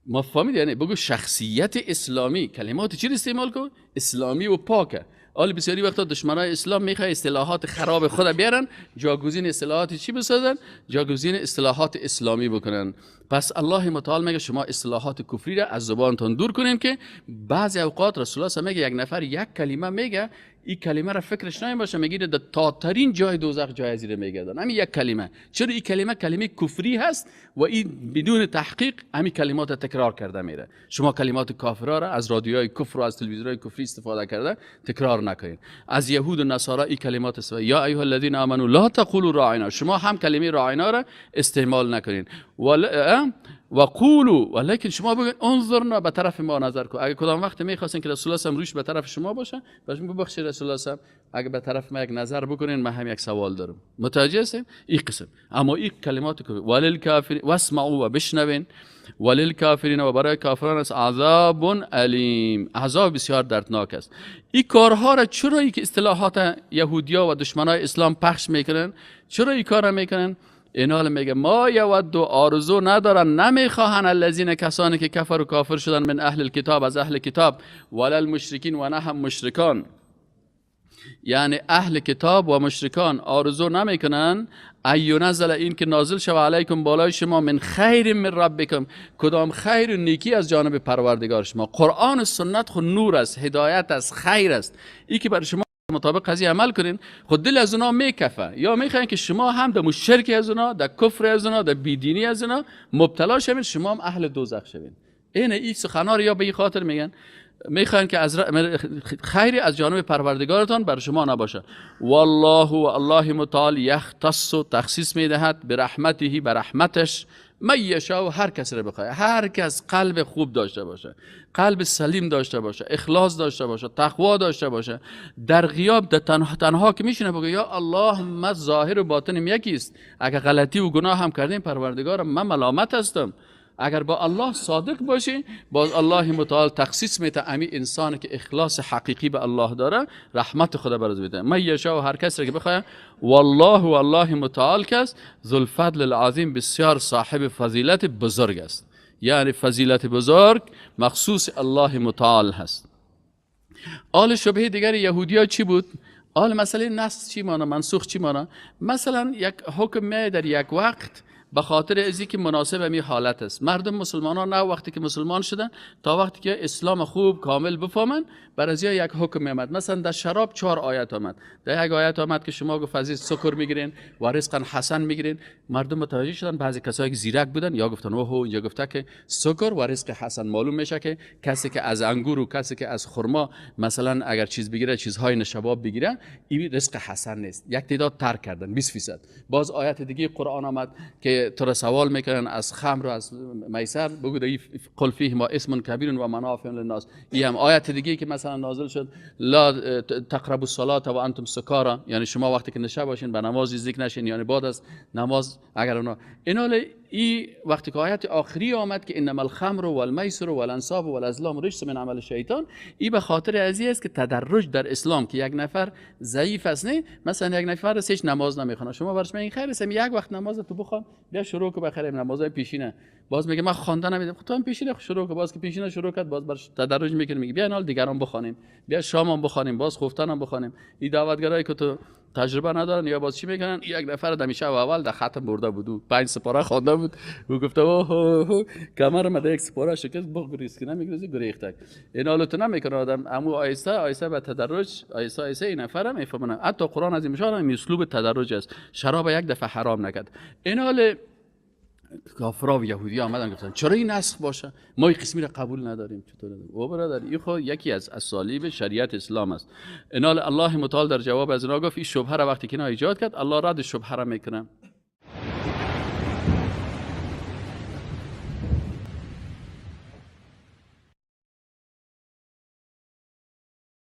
ما فهمید؟ یعنی بگو شخصیت اسلامی. کلمات چی رو استعمال کن؟ اسلامی و پاکه. حالا بسیاری وقتا دشمنای اسلام میخوای اصطلاحات خراب خود بیارن، جاگزین اصطلاحات چی بسازن؟ جاگزین اصطلاحات اسلامی بکنن. پس الله متعال میگه شما اصطلاحات کفری را از زبانتان دور کنین که بعضی اوقات رسول الله میگه یک نفر یک کلمه میگه، این کلمه را فکرش نمیباشه، میگیره در تاترین جای دوزخ جای زیر میگردن. همین یک کلمه. چرا این کلمه کلمه کفری هست و این بدون تحقیق همین کلمات تکرار کرده میره. شما کلمات کافرا را از رادیوهای کفر و از تلویزیونهای کفری استفاده کرده تکرار نکنین. از یهود و نصارا این کلمات استفاده. یا ایها الذین آمنوا لا تقولوا راعنا، شما هم کلمه راعنا را استعمال نکنین. و قولوا، ولیکن شما بگین انظرنا، به طرف ما نظر کن. اگه کدام وقت میخواستین که رسول الله روش به طرف شما باشه، باش ببخشید رسول الله اگه به طرف ما یک نظر بکنین، من هم یک سوال دارم. متوجه هستین؟ این قسم. اما این کلمات که وللکافرین واسمعوا و بشنوین، وللکافرین و برای کافران است عذاب الیم، عذاب بسیار دردناک است. این کارها را چرا این اصطلاحات یهودیا و دشمنای اسلام پخش میکنن؟ چرا این کارا میکنن؟ اینا میگه ما یود آرزو ندارن، نمیخواهن الذین کسانی که کفر و کافر شدن، من اهل الکتاب از اهل کتاب، ولا المشرکین و نه هم مشرکان. یعنی اهل کتاب و مشرکان آرزو نمیکنن ای ینزل، این که نازل شود علیکم بالای شما، من خیر من ربکم، کدام خیر و نیکی از جانب پروردگار شما. قرآن و سنت خود نور است، هدایت است، خیر است. این که برای شما مطابق قضیه عمل کنین، خود دل از اونا میکفه. یا میخواین که شما هم در مشرک از اونا، در کفر از اونا، در بیدینی از اونا مبتلا شوین، شما هم اهل دوزخ شوین. این سخنا رو یا به این خاطر میگن، میخواین که از خیری از جانب پروردگارتان بر شما نباشه. والله و الله متعال یختص تخصیص میدهد برحمته، برحمتش، من یشاء، هر کس را بخواد. هر کس قلب خوب داشته باشه، قلب سلیم داشته باشه، اخلاص داشته باشه، تقوا داشته باشه، در غیاب در تنها که میشینه بگه یا الله من ظاهر و باطنم یکی است، اگر غلطی و گناه هم کردیم پروردگارم من ملامت هستم. اگر با الله صادق باشی، باز الله متعال تخصیص میده امی انسان که اخلاص حقیقی به الله داره، رحمت خدا برز میده. من یشاء، هر کس را که بخواه. والله و الله متعال کس ذوالفضل العظیم، بسیار صاحب فضیلت بزرگ است. یعنی فضیلت بزرگ مخصوص الله متعال هست. آل شبهه دیگر یهودی ها چی بود؟ آل مسئله نسخ چی مانا، منسوخ چی مانا؟ مثلا یک حکم میاد در یک وقت، به خاطر ازی که مناسب می حالت است. مردم مسلمانان نه وقتی که مسلمان شدن تا وقتی که اسلام خوب کامل بفهمن، بر از یک حکم میامد. مثلا در شراب 4 آیت آمد. در یک آیت آمد که شما گفت عزیز سکر میگیرین و رزق حسن میگیرین. مردم متوجه شدن، بعضی کسایی که زیرک بودن یا گفتن اوه اینجا گفته که سکر و رزق حسن، معلوم میشه که کسی که از انگور و کسی که از خرما مثلا اگر چیز بگیره، چیزهای نشباب بگیره، این رزق حسن نیست. یک تعداد ترک کردن 20%. باز آیت دیگه قرآن آمد که تو را سوال میکنن از خمر و از میسر، بگو قل فیه ما اسم کبیر و منافع للناس. این هم آیت دیگه که مثلا نازل شد، لا تقربوا الصلاه و انتم سکارا، یعنی شما وقتی که نشه باشین به نماز نزدیک نشین، یعنی بعد از نماز اگر اونا اینال. ای وقتی که آیت آخری آمد که انما الخمر والمیسر والانصاب والازلام رجس من عمل الشیطان، ای به خاطر ازی است که تدرج در اسلام که یک نفر ضعیف است، نه مثلا یک نفر هیچ نماز نمیخونه، شما برش میگین خیر است یک وقت نماز تو بخوان، بیا شروع کو بخیر نمازهای پیشینه. باز میگه من خواندن نمیدم، خب تو هم پیشینه شروع کو. باز که پیشینه شروع کرد، باز برش تدرج میکنه، میگه بیا حال دیگران بخوانیم، بیا شام هم بخوانیم، باز خفتن هم بخوانیم. این دعوتگرایی که تو تجربه ندارن یا باز چی میکنن، یک نفر در شب اول در ختم برده بود و 5 سپاره خوانده بود و گفته اوه کمر ما یک سپاره شکست، بغریس که نمیگریزی گریختک. این حالت نمیکنه آدم، امو آیسته آیسته به تدرج آیسته آیسته این نفرم میفهمن. حتی قرآن از این مشار اسلوب تدرج است، شراب یک دفعه حرام نکرد. این حال کافرا و یهودی آمدن گفتن چرا این نسخ باشه، ما این قسمی را قبول نداریم. چطور نداریم؟ او برادر این خو یکی از اسالیب شریعت اسلام است. انال الله متعال در جواب از اینا گفت این شبهه را وقتی که اینا ایجاد کرد، الله رد شبهه را میکنه.